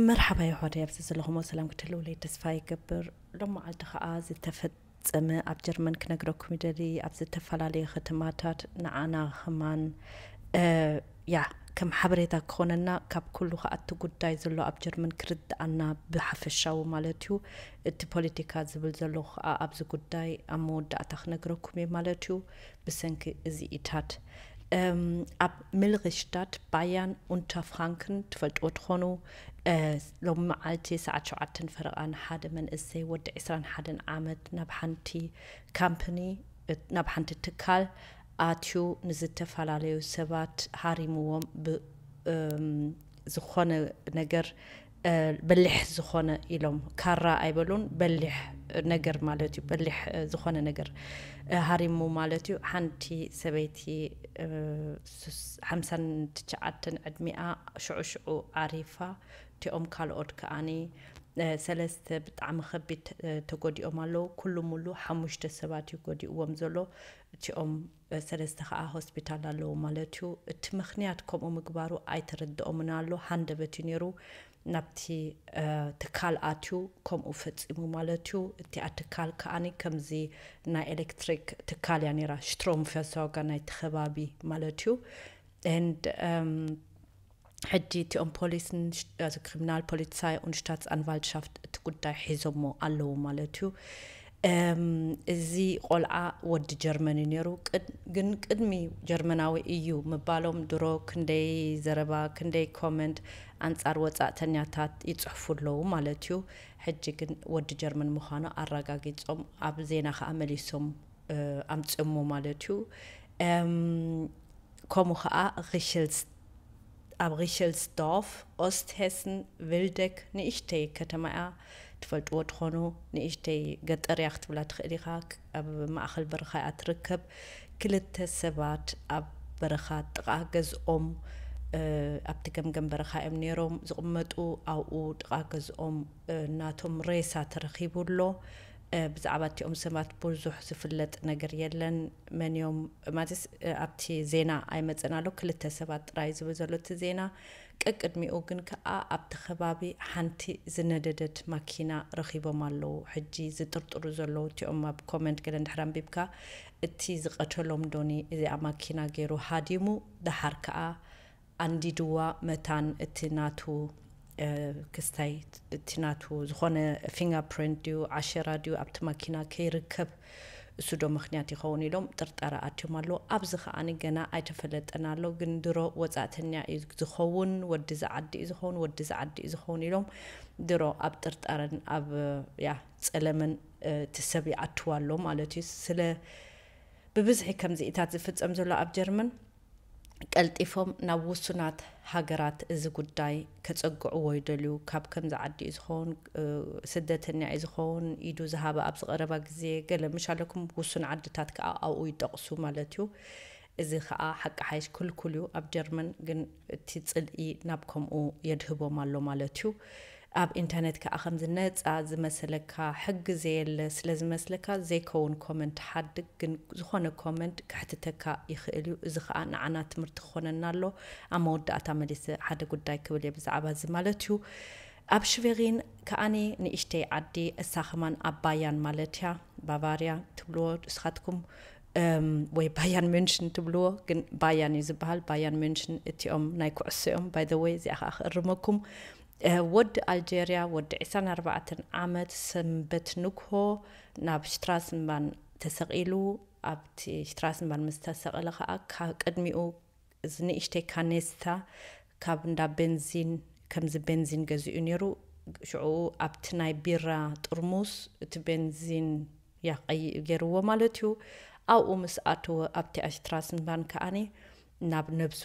መርሓባ የሕዋተይ፣ ኣብዚ ዘለኹሞ ሰላም ክትህልውለይ ተስፋ ይገብር። ሎም መዓልቲ ኸኣ ዝተፈጸመ ኣብ ጀርመን ክነግረኩም ይደሊ። ኣብ ዝተፈላለየ ከተማታት ንዓና ኸማን እ፣ ያ ከም ሓበሬታ ክኾነና፣ ካብ ኩሉ ኸኣ እቲ ጉዳይ ዘሎ ኣብ ጀርመን ክርድኣና ብሓፈሻዊ ማለት እዩ። እቲ ፖለቲካ ዝብል ዘሎ ኸኣ ኣብዚ ጉዳይ ኣብ መወዳእታ ክነግረኩም እየ ማለት እዩ። ብሰንኪ እዚ ኢታት እም፣ ኣብ ሚልሪሽታት ባያን ኡንተርፍራንክን ትፈልጥዎ ትኾኑ። እ፣ ሎሚ መዓልቲ ሰዓት ሸውዓተን ፈረቓ ንሓደ መንእሰይ ወዲ ዕስራን ሓደን ዓመት ናብ ሓንቲ ካምፕኒ፣ እ፣ ናብ ሓንቲ ትካል ኣትዩ ንዝተፈላለዩ ሰባት ሃሪምዎም ብ-፣ እም፣ ዝኾነ ነገር እ፣ በሊሕ ዝኾነ ኢሎም፣ ካራ ኣይበሉን፣ በሊሕ ነገር ማለት እዩ። በሊሕ፣ እ፣ ዝኾነ ነገር፣ እ፣ ሃሪሙ ማለት እዩ። ሓንቲ ሰበይቲ፣ እ፣ ሱስ-፣ ሓምሳን ትሽዓተን ዕድሚኣ ሽዑ ሽዑ ዓሪፋ። እቲኦም ካልኦት ከኣኒ፣ እ፣ ሰለስተ ብጣዕሚ ከቢድ፣ እ፣ ተጎዲኦም ኣለዉ። ኩሉ ሙሉ ሓሙሽተ ሰባት እዩ ጎዲእዎም ዘሎ። እቲኦም፣ እ፣ ሰለስተ ከኣ ሆስፒታል ኣለዉ ማለት እዩ። እቲ ምኽንያት ከምኡ ምግባሩ ኣይተረድኦምን ኣሎ። ሃንደበት እዩ ነይሩ። ናብቲ፣ እ፣ ትካል ኣትዩ ከምኡ ፈጺሙ ማለት እዩ። እቲኣ ትካል ከኣኒ ከምዚ ናይ ኤሌክትሪክ ትካል እያ ነይራ፣ ሽትሮምፈርሶርገር ናይቲ ከባቢ ማለት እዩ። And፣ እም፣ ሕጂ እቲኦም ፖሊስን ሽ-፣ እዚ ክሪሚናል ፖሊሳይ ኡን ሽታትስ ኣንቫልትሻፍት እቲ ጉዳይ ሒዞሞ ኣለዉ ማለት እዩ። እም፣ እዚ ቆልዓ ወዲ ጀርመን እዩ ነይሩ። ቅድ-፣ ግን ቅድሚ ጀርመናዊ እዩ ምባሎም ድሮ ክንደይ ዘረባ፣ ክንደይ ኮመንት ኣንጻር ወጻእተኛታት ይጽሕፉ ኣለዉ ማለት እዩ። ሕጂ ግን ወዲ ጀርመን ምዃኑ ኣረጋጊጾም ኣብ ዜና ከኣ መሊሶም፣ እ፣ ኣምጺኦሞ ማለት እዩ። እም፣ ከምኡ ኸኣ ሪሸልስ-፣ ኣብ ሪሸልስዶርፍ ኦስትሄስን ቪልደክ ንእሽተይ ከተማ እያ። ትፈልጥዎ ትኾኑ፣ ንእሽተይ ገጠር እያ ክትብላ ትኽእል ኢኻ። ክ-፣ ኣብ ማእኸል በረኻ እያ ትርከብ። ክልተ ሰባት ኣብ በረኻ ጥቓ ገዝኦም፣ እ፣ ኣብቲ ገምገም በረኻ እዮም ነይሮም ዝቕመጡ። ኣብኡ ጥቓ ገዝኦም፣ እ፣ ናቶም ሬሳ ተረኺቡ ኣሎ። እ፣ ብዛዕባ እቲኦም ሰባት ብዙሕ ዝፍለጥ ነገር የለን። መን እዮም ማለትስ፣ እ፣ ኣብቲ ዜና ኣይመጸን ኣሎ። ክልተ ሰባት ጥራይ ዝብል ዘሎ እቲ ዜና። ቀቅድሚኡ ግን ከኣ ኣብቲ ከባቢ ሓንቲ ዝነደደት ማኪና ረኺቦም ኣለዉ። ሕጂ ዝጥርጥሩ ዘለዉ እቲኦም ኣብ ኮመንት ገለ እንድሕር ኣንቢብካ፣ እቲ ዝቐተሎም ዶኒ እዚኣ ማኪና ገይሩ ሃዲሙ፣ ደሓር ከኣ ኣንዲድዋ መታን እቲ ናቱ፣ እ፣ ክስታይ እቲ ናቱ ዝኾነ ፊንገርፕሪንት ድዩ ዓሸራ ድዩ ኣብቲ ማኪና ከይርከብ እሱ ዶ ምኽንያት ይኸውን ኢሎም ጥርጠራ ኣትዮም ኣለዉ። ኣብዚ ከኣኒ ገና ኣይተፈለጠን ኣሎ፣ ግን ድሮ ወጻእተኛ እዩ ዝኸውን፣ ወዲ እዚ ዓዲ እዩ ዝኸውን፣ ወዲ እዚ ዓዲ እዩ ዝኸውን ኢሎም ድሮ ኣብ ጥርጣረን ኣብ፣ ያ፣ ጸለመን፣ እ፣ እቲ ሰብ ይኣትዋ ኣሎ ማለት እዩ። ስለ ብብዝሒ ከምዚኢታት ዝፍጸም ዘሎ ኣብ ጀርመን ቀልጢፎም ናብ ውሱናት ሃገራት እዚ ጉዳይ ከጸግዕዎ ይደልዩ። ካብ ከምዚ ዓዲ እዩ ዝኸውን፣ እ፣ ስደተኛ እዩ ዝኸውን፣ ኢዱ ዝሃበ ኣብዚ ቀረባ ግዜ ገለ ምሽ ኣለኩም ውሱን ዓድታት ከኣ ኣብኡ ይጠቕሱ ማለት እዩ። እዚ ከኣ ሓቂ ሓይሽ ክልኩል እዩ ኣብ ጀርመን፣ ግን እቲ ጽልኢ ናብ ከምኡ የድህቦም ኣሎ ማለት እዩ። ኣብ ኢንተርነት ከኣ ከምዚ ነጻ ዝመሰለካ፣ ሕጊ ዘየለ ስለ ዝመስለካ ዘይከውን ኮመንት ሓድግ፣ ግን ዝኾነ ኮመንት ከሕትተካ ይኽእል እዩ። እዚ ከኣ ንዓና ትምህርቲ ክኾነና ኣሎ። ኣብ መወዳእታ መሊሰ ሓደ ጉዳይ ክብል እየ ብዛዕባ እዚ ማለት እዩ። ኣብ ሽቬሪን ከኣኒ ንእሽተይ ዓዲ፣ እሳ ከማን ኣብ ባያን ማለት እያ፣ ባቫርያ ትብልዎ እስኻትኩም፣ እም፣ ወይ ባያን ሚንሽን ትብልዎ፣ ግን ባያን እዩ ዝበሃል። ባያን ሚንሽን እቲኦም ናይ ኩዕሶ እዮም። By the way፣ እዚኣ ከኣ ክእርመኩም። እ፣ ወዲ ኣልጀርያ፣ ወዲ ዕስራን ኣርባዕተን ዓመት፣ ሰንበት ንግሆ ናብ ሽትራስንባን ተሰቒሉ። ኣብቲ ሽትራስንባን ምስ ተሰቐለ ከኣ፣ ካብ ቅድሚኡ እዚ ንእሽተይ ካኔስታ ካብ እንዳ ቤንዚን፣ ከምዚ ቤንዚን ገዚኡ ነይሩ። ሽዑ ኣብቲ ናይ ቢራ ጥርሙስ እቲ ቤንዚን ያቀይ ገይርዎ ማለት እዩ። ኣብኡ ምስ ኣተወ ኣብቲ ኣሽትራስንባን ከኣኒ ናብ ነብሱ፣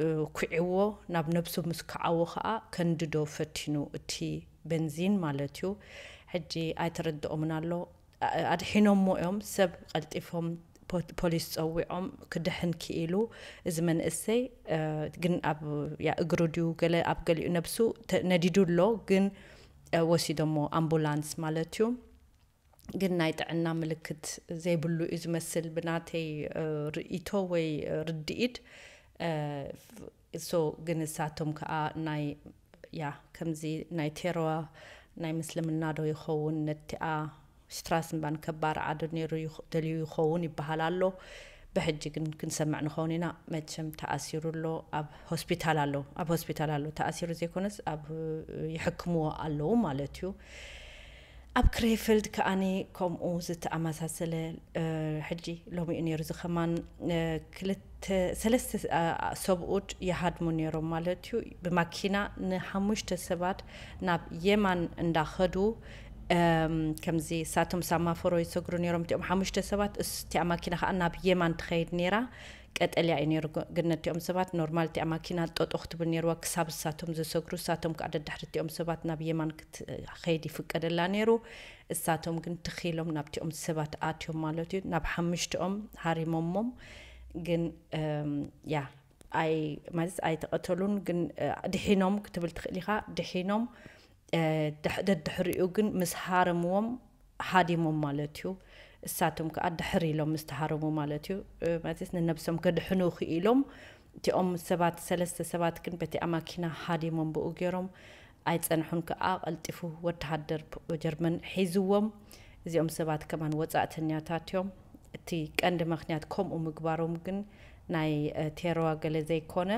እ፣ ኩዕዎ። ናብ ነብሱ ምስ ከዓዎ ከኣ ከንድዶ ፈቲኑ እቲ ቤንዚን ማለት እዩ። ሕጂ ኣይተረድኦምን ኣሎ። ኣ-፣ ኣድሒኖሞ እዮም። ሰብ ቀልጢፎም ፖ-፣ ፖሊስ ጸዊዖም ክድሕን ክኢሉ እዚ መንእሰይ፣ እ፣ ግን ኣብ፣ ያ፣ እግሩ ድዩ ገለ ኣብ ገሊኡ ነብሱ ተ-፣ ነዲዱ ኣሎ፣ ግን፣ እ፣ ወሲዶሞ ኣምቡላንስ ማለት እዩ። ግን ናይ ጥዕና ምልክት ዘይብሉ እዩ ዝመስል ብናተይ፣ እ፣ ርእይቶ ወይ ርድኢት። እ፣ ፍ-፣ ሶ ግን እሳቶም ከኣ ናይ ያ ከምዚ ናይ ቴሮዋ ናይ ምስልምና ዶ ይኸውን ነቲኣ ሽትራስንባን ከባርዓ ዶ ነይሩ ይኽ- ደልዩ ይኸውን ይበሃል ኣሎ። ብሕጂ ግን ክንሰምዕ ንኸውን ኢና። መቸም ተኣሲሩ ኣሎ፣ ኣብ ሆስፒታል ኣሎ፣ ኣብ ሆስፒታል ኣሎ። ተኣሲሩ ዘይኮነስ ኣብ ይሕክምዎ ኣለዉ ማለት እዩ። ኣብ ክሬፈልድ ከኣኒ ከምኡ ዝተኣመሳሰለ ሕጂ ሎሚ እዩ ነይሩ። እዚ ከማን ክልተ ሰለስተ ሰብኡት ይሃድሙ ነይሮም ማለት እዩ። ብማኪና ንሓሙሽተ ሰባት ናብ የማን እንዳኸዱ ከምዚ እሳቶም ሳማፈሮ ይሰግሩ ነይሮም። እቲኦም ሓሙሽተ ሰባት እስ- እቲኣ ማኪና ከዓ ናብ የማን ትኸይድ ነይራ። ቀጠልያ እዩ ነይሩ። ግ- ግን ነቲኦም ሰባት ኖርማል እቲኣ ማኪና ጠጦ ክትብል ነይርዋ ክሳብ እሳቶም ዝሰግሩ። እሳቶም ከዓ ደድሕሪ እቲኦም ሰባት ናብ የማን ክትኸይድ ይፍቀደላ ነይሩ። እሳቶም ግን ትኺሎም ናብቲኦም ሰባት ኣትዮም ማለት እዩ። ናብ ሓሙሽተኦም ሃሪሞሞም ግን እም፣ ያ ኣይ ማለት ኣይተቐተሉን ግን እ፣ ድሒኖም ክትብል ትኽእል ኢኻ። ድሒኖም እ፣ ድሕ- ደድሕሪኡ ግን ምስ ሃረምዎም ሃዲሞም ማለት እዩ። እሳቶም ከዓ ድሕር ኢሎም ምስ ተሃረሙ ማለት እዩ። እ፣ ማለት ንነብሶም ከድሕኑ ክኢሎም እቲኦም ሰባት ሰለስተ ሰባት ግን በቲ ኣማኪና ሃዲሞም ብኡ ገይሮም ኣይጸንሑን። ከዓ ቀልጢፉ ወተሃደር ጀርመን ሒዝዎም። እዚኦም ሰባት ከማን ወጻእተኛታት እዮም። እቲ ቀንዲ ምኽንያት ከምኡ ምግባሮም ግን ናይ ቴሮዋ ገለ ዘይኮነ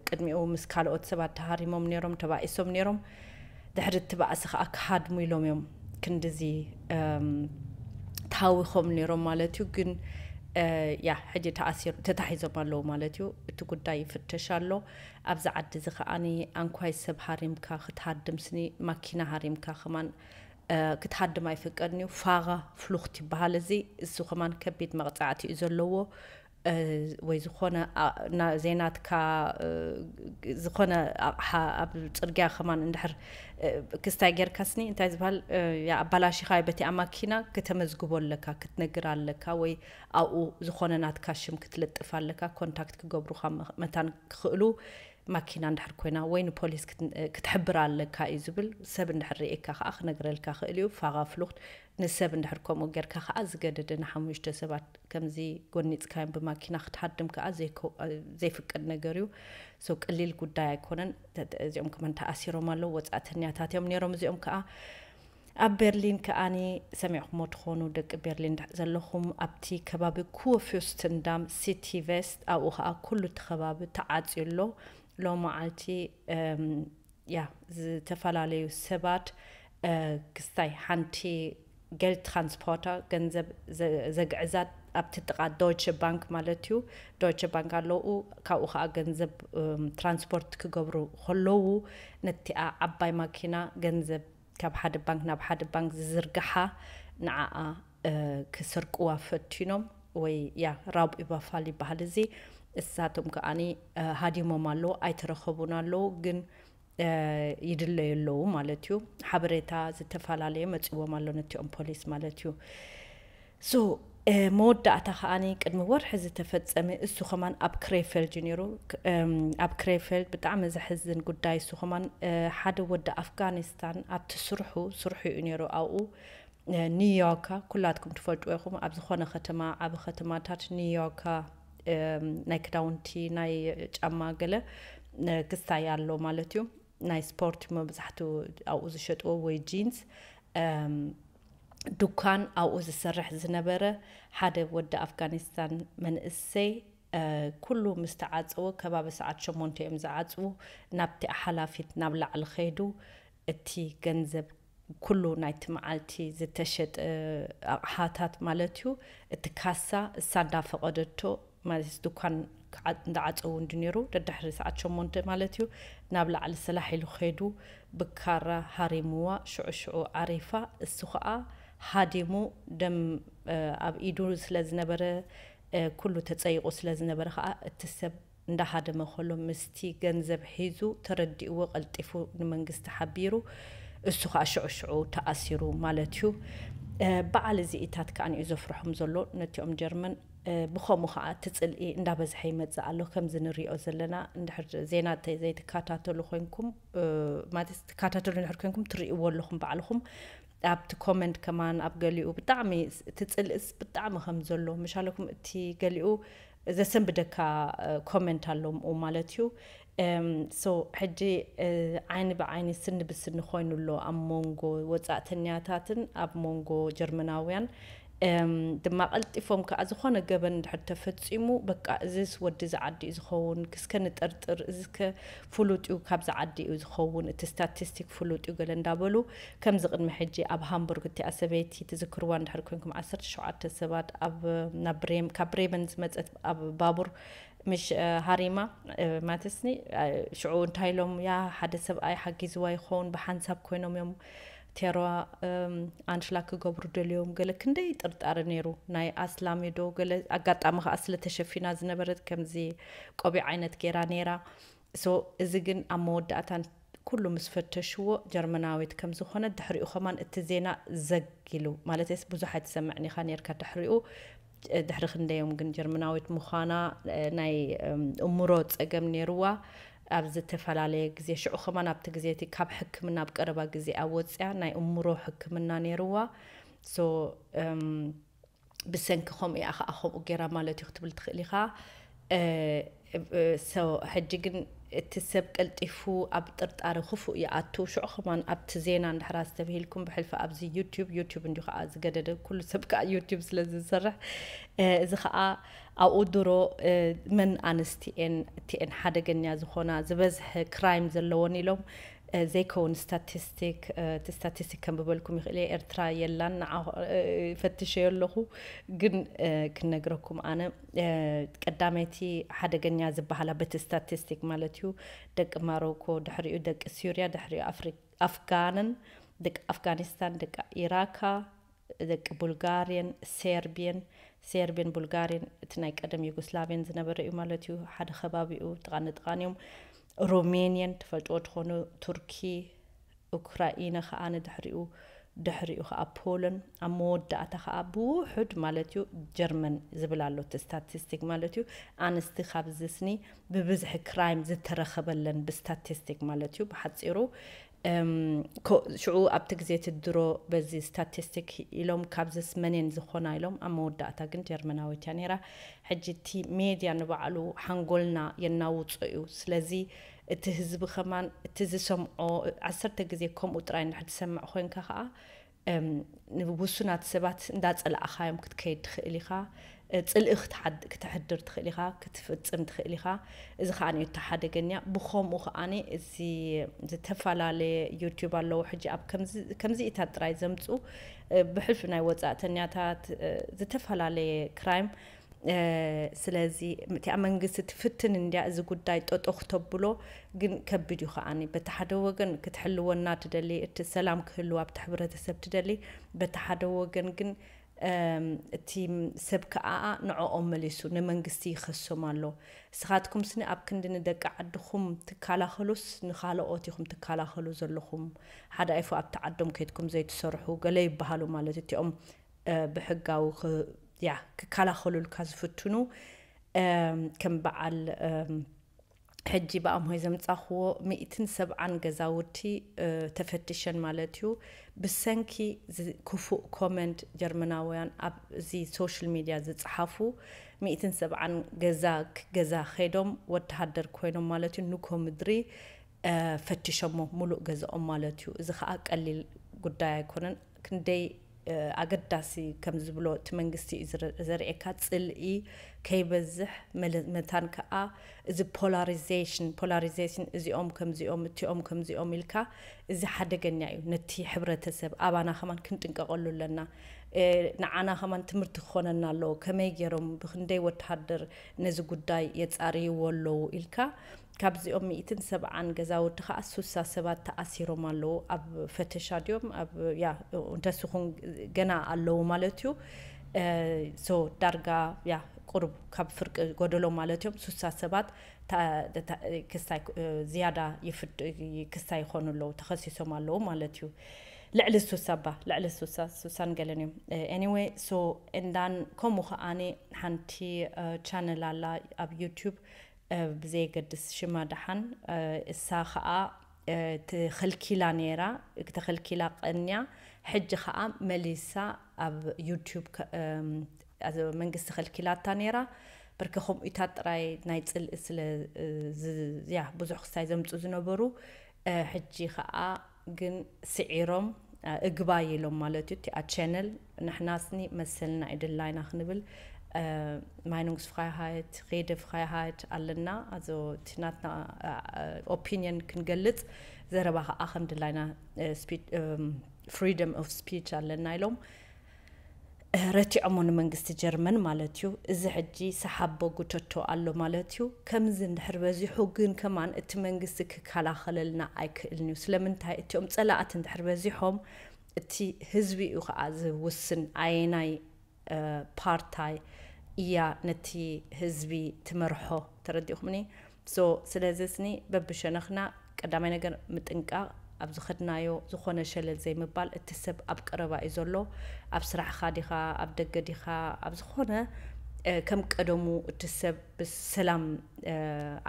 ቅድሚኡ ምስ ካልኦት ሰባት ተሃሪሞም ነይሮም፣ ተባኢሶም ነይሮም። ድሕሪ እቲ ባእሲ ከዓ ክሃድሙ ኢሎም እዮም ክንድዚ ተሃዊኾም ነይሮም ማለት እዩ። ግን ያ ሕጂ ተኣሲሩ ተታሒዞም ኣለዉ ማለት እዩ። እቲ ጉዳይ ይፍተሽ ኣሎ። ኣብዚ ዓዲ እዚ ከዓኒ ኣንኳይ ሰብ ሃሪምካ ክትሃድም ስኒ ማኪና ሃሪምካ ከማን ክትሃድም ኣይፍቀድን እዩ። ፋጋ ፍሉኽት ይበሃል። እዚ እሱ ከማን ከቢድ መቕፃዕቲ እዩ ዘለዎ። ወይ ዝኾነ ዘይናትካ ዝኾነ ኣቕሓ ኣብ ፅርግያ ከማን እንድሕር ክስታይ ጌርካ ስኒ እንታይ ዝበሃል ኣባላሽኻ በቲ ኣማኪና ከተመዝግቦ ኣለካ ክትነግር ኣለካ ወይ ኣብኡ ዝኾነ ናትካ ሽም ክትለጥፍ ኣለካ ኮንታክት ክገብሩካ መታን ክኽእሉ ማኪና እንድሕር ኮይና ወይ ንፖሊስ ክትሕብር ኣለካ እዩ ዝብል ሰብ እንድሕር ርእካ ከዓ ክነግረልካ ክእል እዩ። ፋጋ ፍሉክት ንሰብ እንድሕር ከምኡ ጌርካ ከዓ ዝገደደ ንሓሙሽተ ሰባት ከምዚ ጎኒፅካዮም ብማኪና ክትሃድም ከዓ ዘይፍቅድ ነገር እዩ። ሰው ቅሊል ጉዳይ ኣይኮነን። እዚኦም ከመን ተኣሲሮም ኣለዉ ወፃእተኛታት እዮም ነይሮም። እዚኦም ከዓ ኣብ ቤርሊን ከኣኒ ሰሚዕኩሞ ትኾኑ ደቂ ቤርሊን ዘለኹም ኣብቲ ከባቢ ኩወፍዮስትንዳም ሲቲ ቨስት ኣብኡ ከዓ ኩሉ እቲ ከባቢ ተዓፅዩ ኣሎ። ሎመዓልቲ ያ ዝተፈላለዩ ሰባት ክስታይ ሓንቲ ገል ትራንስፖርታ ገንዘብ ዘግዕዛት ኣብቲ ጥቃ ዶይቸ ባንክ ማለት እዩ። ዶይቸ ባንክ ኣለዉ ካብኡ ከዓ ገንዘብ ትራንስፖርት ክገብሩ ከለዉ ነቲኣ ዓባይ ማኪና ገንዘብ ካብ ሓደ ባንክ ናብ ሓደ ባንክ ዝዝርግሓ ንዓኣ ክሰርቅዋ ፈቲኖም ወይ ያ ራብ ኢባፋል ይበሃል እዚ። እሳቶም ከዓኒ ሃዲሞም ኣለዉ ኣይተረኸቡን ኣለዉ ግን ይድለዩ ኣለዉ ማለት እዩ። ሓበሬታ ዝተፈላለየ መፅዎም ኣሎ ነቲኦም ፖሊስ ማለት እዩ። ሶ መወዳእታ ከዓኒ ቅድሚ ወርሒ ዝተፈፀመ እሱ ከማን ኣብ ክሬፈልድ እዩ ነይሩ። ኣብ ክሬፈልድ ብጣዕሚ ዘሕዝን ጉዳይ እሱ ከማን ሓደ ወዲ ኣፍጋኒስታን ኣብቲ ስርሑ ስርሑ እዩ ነይሩ ኣብኡ ኒውዮርካ ኩላትኩም ትፈልጡ ኢኹም። ኣብ ዝኾነ ከተማ ዓብ ከተማታት ኒውዮርካ ናይ ክዳውንቲ ናይ ጫማ ገለ ክስታይ ኣሎ ማለት እዩ። ናይ ስፖርት መብዛሕትኡ ኣብኡ ዝሸጥዎ ወይ ጂንስ ዱኳን ኣብኡ ዝሰርሕ ዝነበረ ሓደ ወዲ ኣፍጋኒስታን መንእሰይ ኩሉ ምስ ተዓፀወ ከባቢ ሰዓት ሸሞንተ እዮም ዝዓፅዉ። ናብቲ ሓላፊት ናብ ላዕሊ ከይዱ እቲ ገንዘብ ኩሉ ናይቲ መዓልቲ ዝተሸጠ ኣቕሓታት ማለት እዩ። እቲ ካሳ እሳ እንዳፈቐደቶ ማለት ድኳን እንዳዓፀዉ እንዲ ነይሩ ደድሕሪ ሰዓት ሸሞንተ ማለት እዩ ናብ ላዕሊ ስላሕ ኢሉ ከይዱ ብካራ ሃሪምዋ ሽዑ ሽዑ ዓሪፋ እሱ ከዓ ሃዲሙ ደም ኣብ ኢዱ ስለ ዝነበረ ኩሉ ተፀይቑ ስለ ዝነበረ ከዓ እቲ ሰብ እንዳሃደመ ከሎ ምስቲ ገንዘብ ሒዙ ተረዲእዎ ቀልጢፉ ንመንግስቲ ሓቢሩ እሱ ከዓ ሽዑ ሽዑ ተኣሲሩ ማለት እዩ። በዓል እዚኢታት ከዓ ንዩ ዘፍርሖም ዘሎ ነቲኦም ጀርመን ብኸምኡ ከዓ እቲ ፅልኢ እንዳበዝሐ ይመፅእ ኣሎ ከምዚ ንሪኦ ዘለና። እንድሕር ዜና ዘይትከታተሉ ኮይንኩም ማለት ትከታተሉ እንድሕር ኮይንኩም ትርእይዎ ኣለኹም ባዕልኹም ኣብቲ ኮመንት ከማን ኣብ ገሊኡ ብጣዕሚ እቲ ፅልእስ ብጣዕሚ ከም ዘሎ ምሻለኩም እቲ ገሊኡ ዘሰንብደካ ኮመንት ኣሎ ምኡ ማለት እዩ። so ሕጂ ዓይኒ ብዓይኒ ስኒ ብስኒ ኮይኑ ኣሎ ኣብ መንጎ ወፃእተኛታትን ኣብ መንጎ ጀርመናውያን። ድማ ቀልጢፎም ከዓ ዝኾነ ገበን እንድሕር ተፈፂሙ በቃ እዚስ ወዲ ዝዓዲ እዩ ዝኸውን፣ ክስከ ንጠርጥር፣ እዚስከ ፍሉጥ እዩ ካብዚ ዓዲ እዩ ዝኸውን፣ እቲ ስታቲስቲክ ፍሉጥ እዩ ገለ እንዳበሉ ከምዚ ቅድሚ ሕጂ ኣብ ሃምቡርግ እቲኣ ሰበይቲ ትዝክርዋ እንድሕር ኮንኩም ዓሰርተ ሸውዓተ ሰባት ኣብ ናብ ብሬም ካብ ብሬመን ዝመፀት ኣብ ባቡር ምሽ ሃሪማ ማለትኒ ሽዑ እንታይ ኢሎም ያ ሓደ ሰብኣይ ሓጊዝዋ ይኸውን ብሓንሳብ ኮይኖም እዮም ቴሮ ኣንሽላ ክገብሩ ደልዮም ገለ ክንደይ ጥርጣረ ነይሩ። ናይ ኣስላሚ ዶ ገለ ኣጋጣሚ ከዓ ስለ ተሸፊና ዝነበረት ከምዚ ቆቢዕ ዓይነት ገይራ ነይራ። so እዚ ግን ኣብ መወዳእታን ኩሉ ምስ ፈተሽዎ ጀርመናዊት ከም ዝኾነት ድሕሪኡ ከማን እቲ ዜና ዘግ ኢሉ ማለት ስ ብዙሕ ኣይትሰምዕን ኢኻ ነርካ ድሕሪኡ ድሕሪ ክንደዮም ግን ጀርመናዊት ምዃና ናይ እምሮ ፀገም ነይርዋ ኣብ ዝተፈላለየ ግዜ ሽዑ ከማን ኣብቲ ግዜ እቲ ካብ ሕክምና ኣብ ቀረባ ግዜ ኣብ ወፅያ ናይ እምሮ ሕክምና ነይርዋ so ብሰንኪ ከምኡ እያ ከዓ ከምኡ ገይራ ማለት እዩ ክትብል ትኽእል ኢኻ ሕጂ ግን እቲ ሰብ ቀልጢፉ ኣብ ጥርጣሪ ክፉእ ይኣቱ ሽዑ ከማን ኣብቲ ዜና እንድሕራ ዝተብሂልኩም ብሕልፊ ኣብዚ ዩቲዩብ ዩቲዩብ እንዲዩ ከዓ ዝገደደ ኩሉ ሰብ ከዓ ዩቲዩብ ስለ ዝሰርሕ እዚ ከዓ ኣብኡ ድሮ መን ኣንስቲ እየን እቲአን ሓደገኛ ዝኾና ዝበዝሐ ክራይም ዘለዎን ኢሎም ዘይከውን ስታቲስቲክ እቲ ስታቲስቲክ ከንብበልኩም ይኽእል እየ ኤርትራ የላን ንዓ ፈትሸዮ ኣለኹ ግን ክነግረኩም ኣነ ቀዳመይቲ ሓደገኛ ዝበሃላ በቲ ስታቲስቲክ ማለት እዩ ደቂ ማሮኮ ድሕሪኡ ደቂ ሱርያ ድሕሪኡ ኣፍጋንን ደቂ ኣፍጋኒስታን ደቂ ኢራካ ደቂ ቡልጋርየን ሴርብየን ሴርብየን ቡልጋርየን እቲ ናይ ቀደም ዩጎስላቭየን ዝነበረ እዩ ማለት እዩ ሓደ ከባቢኡ ጥቓ ንጥቓን እዮም ሮሜንየን ትፈልጥዎ ትኾኑ ቱርኪ ኡክራኢነ ከዓ ንድሕሪኡ ድሕሪኡ ከዓ ፖለን ኣብ መወዳእታ ከዓ ብውሑድ ማለት እዩ ጀርመን ዝብል ኣሎ እቲ ስታቲስቲክ ማለት እዩ ኣንስቲ ካብ ዝስኒ ብብዝሒ ክራይም ዝተረኸበለን ብስታቲስቲክ ማለት እዩ ብሓፂሩ ሽዑ ኣብቲ ግዜ እቲ ድሮ በዚ ስታቲስቲክ ኢሎም ካብዝስ መንን ዝኾና ኢሎም ኣብ መወዳእታ ግን ጀርመናዊት እያ ነይራ ሕጂ እቲ ሜድያ ንባዕሉ ሓንጎልና የናውፆ እዩ ስለዚ እቲ ህዝቢ ከማን እቲ ዝሰምዖ ዓሰርተ ግዜ ከምኡ ጥራይ እንድሕር ትሰምዕ ኮይንካ ከዓ ንውሱናት ሰባት እንዳፀላእኻዮም ክትከይድ ትኽእል ኢኻ ፅልኢ ክተሕድር ትኽእል ኢኻ ክትፍፅም ትኽእል ኢኻ እዚ ከዓ እቲ ሓደገኛ ብኸምኡ ከዓ እዚ ዝተፈላለየ ዩቲዩብ ኣለዉ ሕጂ ኣብ ከምዚኢታት ጥራይ ዘምፁ ብሕልፊ ናይ ወፃእተኛታት ዝተፈላለየ ክራይም ስለዚ እቲኣ መንግስቲ ትፍትን እንድያ እዚ ጉዳይ ጠጦ ክተብሎ ግን ከቢድ እዩ ከዓኒ በቲ ሓደ ወገን ክትሕልወና ትደሊ እቲ ሰላም ክህልው ኣብቲ ሕብረተሰብ ትደሊ በቲ ሓደ ወገን ግን እቲ ሰብ ከዓ ንዕኦም መሊሱ ንመንግስቲ ይኸሶም ኣሎ ስኻትኩም ስኒ ኣብ ክንዲ ንደቂ ዓድኹም ትከላኸሉስ ንኻልኦት ኢኹም ትከላኸሉ ዘለኹም ሓደ ኣይፎ ኣብቲ ዓዶም ከይድኩም ዘይትሰርሑ ገለ ይበሃሉ ማለት እቲኦም ብሕጋዊ ያ ክከላኸሉልካ ዝፍትኑ ከም በዓል ሕጂ ብኣምሆይ ዘምፃኽዎ ሚእትን ሰብዓን ገዛውቲ ተፈትሸን ማለት እዩ ብሰንኪ ክፉእ ኮመንት ጀርመናውያን ኣብ እዚ ሶሻል ሚድያ ዝፅሓፉ ሚእትን ሰብዓን ገዛ ገዛ ከይዶም ወተሃደር ኮይኖም ማለት እዩ ንኮ ምድሪ ፈትሸሞ ሙሉእ ገዛኦም ማለት እዩ እዚ ከዓ ቀሊል ጉዳይ ኣይኮነን ክንደይ ኣገዳሲ ከም ዝብሎ እቲ መንግስቲ እዩ ዘርእካ ፅልኢ ከይበዝሕ መታን ከዓ እዚ ፖላሪዜሽን ፖላሪዜሽን እዚኦም ከምዚኦም እቲኦም ከምዚኦም ኢልካ እዚ ሓደገኛ እዩ ነቲ ሕብረተሰብ ኣባና ከማን ክንጥንቀቀሉ ኣለና ንዓና ከማን ትምህርቲ ክኾነና ኣለዎ ከመይ ገይሮም ብክንደይ ወተሃደር ነዚ ጉዳይ የፃርይዎ ኣለዉ ኢልካ ካብዚኦም ሚእትን ሰብዓን ገዛውቲ ከዓ ሱሳ ሰባት ተኣሲሮም ኣለዉ ኣብ ፈተሻ ድዮም ኣብ ያ እንተስኹን ገና ኣለዉ ማለት እዩ so ዳርጋ ያ ቁሩብ ካብ ፍርቂ ጎደሎ ማለት እዮም ሱሳ ሰባት ክስታይ ዝያዳ ክስታይ ይኾኑ ኣለዉ ተኸሲሶም ኣለዉ ማለት እዩ ልዕሊ ሱሳ ባ ልዕሊ ሱሳ ሱሳን ገለን እዮም anyway so እንዳን ከምኡ ከዓኒ ሓንቲ ቻነል ኣላ ኣብ ዩቲዩብ ብዘየገድስ ሽማ ደሓን እሳ ከዓ ተኸልኪላ ነይራ ተኸልኪላ ቀንያ ሕጂ ከዓ መሊሳ ኣብ ዩቲዩብ መንግስቲ ከልኪላታ ነይራ ብርክ ከምኡታት ጥራይ ናይ ፅልኢ ስለ ያ ብዙሕ ክስታይ ዘምፁ ዝነበሩ ሕጂ ከዓ ግን ስዒሮም እግባይ ኢሎም ማለት እዩ። እቲኣ ቻነል ንሕናስኒ መሰልና ይድላይና ክንብል ማይኑንግስ ፍራይሃይት ሬደ ፍራይሃይት ኣለና። ኣዞ እቲ ናትና ኦፒኒየን ክንገልፅ ዘረባ ከዓ ከም ድላይና ፍሪደም ኦፍ ስፒች ኣለና ኢሎም ረቲዖሞ ንመንግስቲ ጀርመን ማለት እዩ። እዚ ሕጂ ሰሓቦ ጉተቶ ኣሎ ማለት እዩ። ከምዚ እንድሕር በዚሑ ግን ከማን እቲ መንግስቲ ክከላኸለልና ኣይክእልን እዩ። ስለምንታይ እቲኦም ፀላእቲ እንድሕር በዚሖም እቲ ህዝቢ እዩ ከዓ ዝውስን ኣየናይ ፓርታይ እያ ነቲ ህዝቢ ትመርሖ። ተረዲኹምኒ? ሶ ስለዚ ስኒ በብሸነኽና ቀዳማይ ነገር ምጥንቃቕ፣ ኣብ ዝኸድናዮ ዝኾነ ሸለል ዘይምባል። እቲ ሰብ ኣብ ቀረባ እዩ ዘሎ፣ ኣብ ስራሕኻ ዲኻ፣ ኣብ ደገ ዲኻ፣ ኣብ ዝኾነ ከም ቀደሙ እቲ ሰብ ብሰላም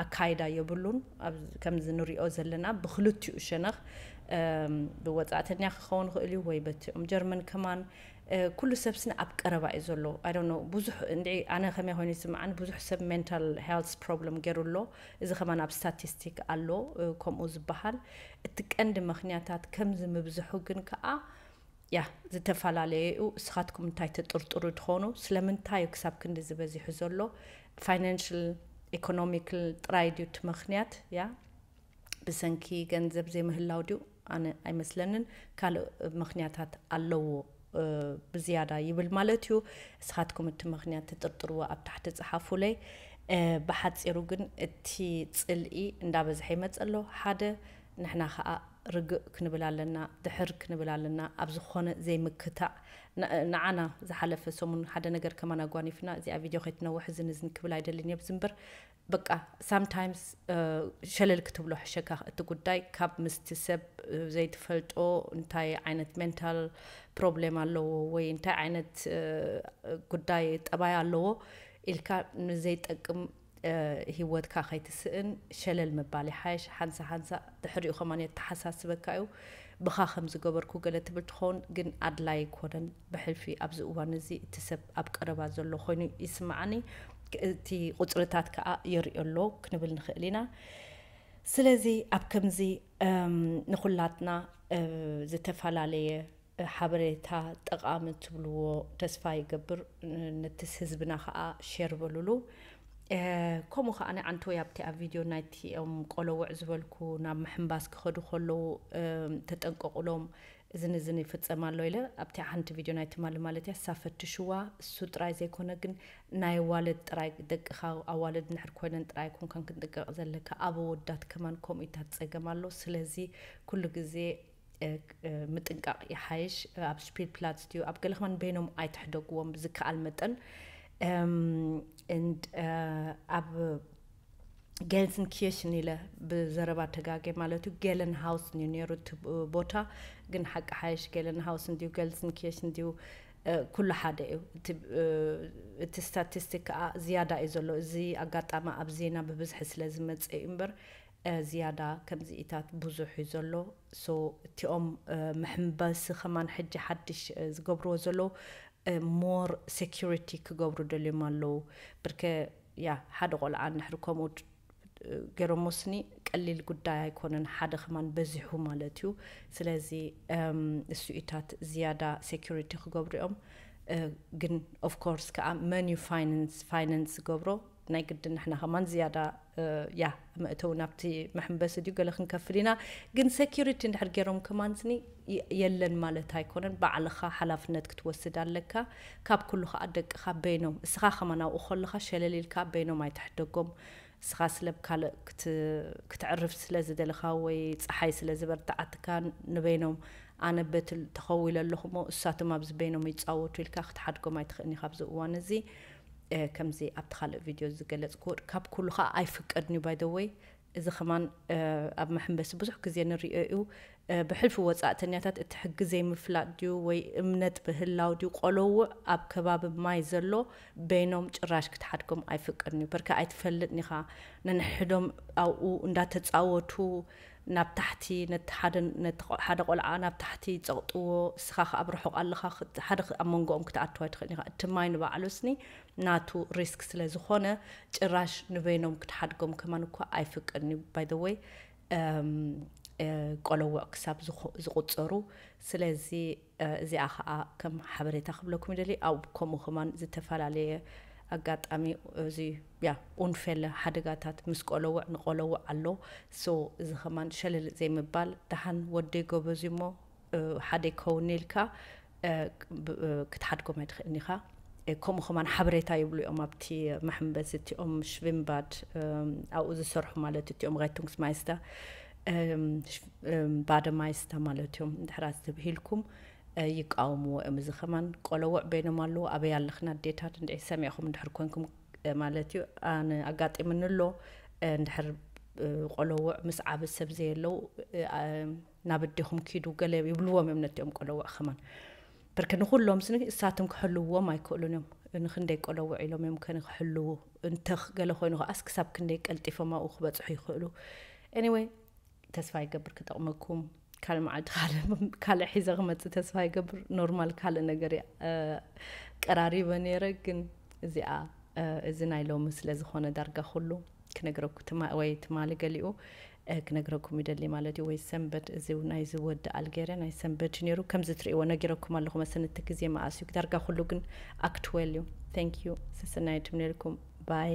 ኣካይዳ የብሉን። ከምዚ ንሪኦ ዘለና ብክልቲኡ ሸነኽ ብወፃእተኛ ክኸውን ይኽእል እዩ ወይ በቲኦም ጀርመን ከማን ኩሉ ሰብ ስነ ኣብ ቀረባ እዩ ዘሎ። I don't know ብዙሕ እንዲ ኣነ ከመይ ኮይኑ ይስምዓኒ ብዙሕ ሰብ ሜንታል ሄልት ፕሮብለም ገይሩ ኣሎ። እዚ ከማን ኣብ ስታቲስቲክ ኣሎ ከምኡ ዝበሃል። እቲ ቀንዲ ምክንያታት ከምዚ ምብዝሑ ግን ከዓ ያ ዝተፈላለየ እዩ። እስኻትኩም እንታይ ትጥርጥሩ ትኾኑ? ስለምንታይ እዩ ክሳብ ክንዲ ዝበዚሑ ዘሎ? ፋይናንሽል ኢኮኖሚክል ጥራይ ድዩ እቲ ምክንያት? ያ ብሰንኪ ገንዘብ ዘይምህላው ድዩ? ኣነ ኣይመስለንን። ካልእ ምክንያታት ኣለዎ ብዝያዳ ይብል ማለት እዩ። እስኻትኩም እቲ ምክንያት ትጥርጥርዎ ኣብ ታሕቲ ጸሓፉለይ። ብሓጺሩ ግን እቲ ጽልኢ እንዳበዝሐ ይመጽእ ኣሎ። ሓደ ንሕና ከኣ ርግእ ክንብል ኣለና፣ ድሕር ክንብል ኣለና። ኣብ ዝኾነ ዘይምክታዕ ንዓና ዝሓለፈ ሰሙን ሓደ ነገር ከማን ኣጓኒፍና እዚኣ ቪድዮ ከይትነውሕ ዝንዝን ክብል ኣይደልን እየ። ብዝምበር በቃ ሳምታይምስ ሸለል ክትብሎ ሕሸካ እቲ ጉዳይ ካብ ምስቲ ሰብ ዘይትፈልጦ እንታይ ዓይነት ሜንታል ፕሮብሌም ኣለዎ ወይ እንታይ ዓይነት ጉዳይ ጠባይ ኣለዎ ኢልካ ንዘይጠቅም ህይወትካ ከይትስእን ሸለል ምባል ይሓይሽ። ሓንሳ ሓንሳ ድሕሪኡ ከማን የተሓሳስበካ እዩ። ብኻ ከም ዝገበርኩ ገለ ትብል ትኸውን ግን ኣድላይ ኣይኮነን። ብሕልፊ ኣብዚ እዋን እዚ እቲ ሰብ ኣብ ቀረባ ዘሎ ኮይኑ ይስምዓኒ። እቲ ቁፅርታት ከዓ የርእዮ ኣሎ ክንብል ንኽእል ኢና። ስለዚ ኣብ ከምዚ ንኩላትና ዝተፈላለየ ሓበሬታ ጠቓሚ ትብልዎ ተስፋ ይገብር። ነትስ ህዝብና ከዓ ሸር በሉሉ። ከምኡ ከዓ ንዓንተወይ ኣብቲ ኣብ ቪድዮ ናይቲኦም ቆለውዕ ዝበልኩ ናብ ምሕንባስ ክኸዱ ከለዉ ተጠንቀቁሎም። እዝን እዝን ይፍጸም ኣሎ ኢለ ኣብቲ ሓንቲ ቪድዮ ናይ ትማሊ ማለት እያ እሳ ፈትሽዋ። እሱ ጥራይ ዘይኮነ ግን ናይ ዋልድ ጥራይ ደቅኻ ኣዋልድ ንሕር ኮይነን ጥራይ ኮንካን ክንጥንቀቕ ዘለካ ኣብ ወዳት ከማን ከምኡ ኢታት ጸገም ኣሎ። ስለዚ ኩሉ ግዜ ምጥንቃቕ ይሓይሽ። ኣብ ስፒል ፕላትስ ድዩ ኣብ ገለ ከማን በይኖም ኣይትሕደግዎም ብዝከኣል መጠን። And ኣብ ጌልዝንኪርሽን ኢለ ብዘረባ ተጋጌ ማለት እዩ። ጌለን ሃውስን እዩ ነይሩ እቲ ቦታ፣ ግን ሓቂ ሓይሽ ጌለን ሃውስን ድዩ ጌልዝንኪርሽን ድዩ ኩሉ ሓደ እዩ። እቲ ስታቲስቲክ ከዓ ዝያዳ እዩ ዘሎ። እዚ ኣጋጣሚ ኣብ ዜና ብብዝሒ ስለ ዝመፀ እዩ እምበር ዝያዳ ከምዚኢታት ብዙሕ እዩ ዘሎ። ሶ እቲኦም መሕንበሲ ከማን ሕጂ ሓድሽ ዝገብርዎ ዘለዉ ሞር ሴኪሪቲ ክገብሩ ደልዮም ኣለዉ። ብርከ ያ ሓደ ቆልዓ እንድሕር ከምኡ ገይሮሞ ስኒ ቀሊል ጉዳይ ኣይኮነን። ሓደ ከማን በዚሑ ማለት እዩ። ስለዚ እሱኢታት ዝያዳ ሴኪሪቲ ክገብሩ እዮም። ግን ኦፍኮርስ ከዓ መን እዩ ፋይናንስ ፋይናንስ ዝገብሮ? ናይ ግድን ንሕና ከማን ዝያዳ ያ መእተው ናብቲ መሕንበሲ ድዩ ገለ ክንከፍል ኢና። ግን ሴኪሪቲ እንድሕር ገይሮም ከማን ስኒ የለን ማለት ኣይኮነን። ባዕልኻ ሓላፍነት ክትወስድ ኣለካ። ካብ ኩሉ ከዓ ደቅኻ በይኖም እስኻ ከማን ኣብኡ ከለኻ ሸለል ኢልካ በይኖም ኣይትሕደጎም። እስኻ ስለብ ካልእ ክትዕርፍ ስለ ዝደለኻ ወይ ፀሓይ ስለ ዝበርትዓትካ ንበይኖም ኣነ በትል ተኸዊለ ኣለኹ እሞ እሳቶም ኣብዚ በይኖም ይፃወቱ ኢልካ ክትሓድጎም ኣይትኽእልኒ ካብዚ እዋን እዚ። ከምዚ ኣብቲ ካልእ ቪድዮ ዝገለፅኩ ካብ ኩሉ ከዓ ኣይፍቀድን እዩ ባይደወይ። እዚ ከማን ኣብ መሕንበሲ ብዙሕ ግዜ ንሪኦ እዩ። ብሕልፊ ወፃእተኛታት እቲ ሕጊ ዘይምፍላጥ ድዩ ወይ እምነት ብህላው ድዩ ቆለውዕ ኣብ ከባቢ ማይ ዘሎ በይኖም ጭራሽ ክትሓድጎም ኣይፍቀድን እዩ። በርከ ኣይትፈልጥን ኢኻ ነንሕዶም ኣብኡ እንዳተፃወቱ ናብ ታሕቲ ነቲ ሓደ ነቲ ቆ- ሓደ ቆልዓ ናብ ታሕቲ ይጸቕጥዎ፣ እስኻ ከኣ ኣብ ርሑቕ ኣለኻ፣ ክት- ሓደ ክ- ኣብ መንጎኦም ክትኣትዋ ኣይትኽእልን ኢኻ። እቲ ማይ ንባዕሉ ስኒ ናቱ ሪስክ ስለ ዝኾነ፣ ጭራሽ ንበይኖም ክትሓድጎም ከማን እኳ ኣይፍቅድን እዩ። By the way፣ እም፣ እ፣ ቆለውዕ ክሳብ ዝኾ- ዝቑጸሩ። ስለዚ እ፣ እዚኣ ኸኣ ከም ሓበሬታ ክብለኩም ይደሊ። ኣብ ከምኡ ከማን ዝተፈላለየ ኣጋጣሚ እዚ ያ ኡንፌለ ሓደጋታት ምስ ቆለውዕ ንቆለውዕ ኣሎ። So እዚ ከማን ሸለል ዘይምባል፣ ደሓን ወደይ ጎበዝ እሞ፣ እ፣ ሓደ ይከውን ኢልካ፣ እ፣ ብ- እ፣ ክትሓድጎም ኣይትኽእልን ኢኻ። እ፣ ከምኡ ከማን ሓበሬታ ይብሉ እዮም ኣብቲ መሐንበሲ እቲኦም ሽቪምባድ፣ እም፣ ኣብኡ ዝሰርሑ ማለት እቲኦም ሬቱንግስማይስታ፣ እም፣ ሽፍ- እም፣ ባደማይስታ ማለት እዮም። እንድሕር ኣስተብሂልኩም፣ እ፣ ይቃወምዎ እዮም። እዚ ከማን ቆለውዕ በይኖም ኣለዉ። ኣበይ ኣለኽን ኣዴታት እንድዒ ሰሚዕኹም እንድሕር ኮንኩም፣ እ፣ ማለት እዩ። ኣነ ኣጋጢምኒ ኣሎ፣ እ፣ እንድሕር፣ እ፣ ቆለውዕ ምስ ዓቢ ሰብ ዘየለዉ፣ እ፣ ኣ- ናብ ኣዴኹም ኪዱ ገለ ይብልዎም እዮም ነቲኦም ቆለውዕ ከማን። ብርክ ንኹሎም ስኒ እሳቶም ክሕልውዎም ኣይክእሉን እዮም። ንኽንደይ ቆለውዕ ኢሎም እዮም ከን ክሕልዉ። እንተ ገለ ኮይኑ ከኣስ ክሳብ ክንደይ ቀልጢፎም ኣብኡ ክበጽሑ ይኽእሉ። Anyway፣ ተስፋ ይገብር ክጠቕመኩም። ካልእ መዓልቲ ካልእ ካልእ ሒዘ ክመጽእ ተስፋ ይገብር። ኖርማል ካልእ ነገር እየ፣ እ፣ ቀራሪበ ነይረ፣ ግን እዚኣ፣ እ፣ እዚ ናይ ሎሚ ስለ ዝኾነ ዳርጋ ኩሉ ክነግረኩ ትማ- ወይ ትማሊ ገሊኡ፣ እ፣ ክነግረኩም ይደሊ ማለት እዩ። ወይ ሰንበት፣ እዚ ናይዚ ወዲ ኣልጌርያ ናይ ሰንበት እዩ ነይሩ። ከምዚ ትርእይዎ ነጊረኩም ኣለኹ መሰለኒ፣ እቲ ግዜ መኣስ እዩ። ዳርጋ ኩሉ ግን ኣክትዌል እዩ። Thank you። ሰሰናይ ትምነልኩም። ባይ።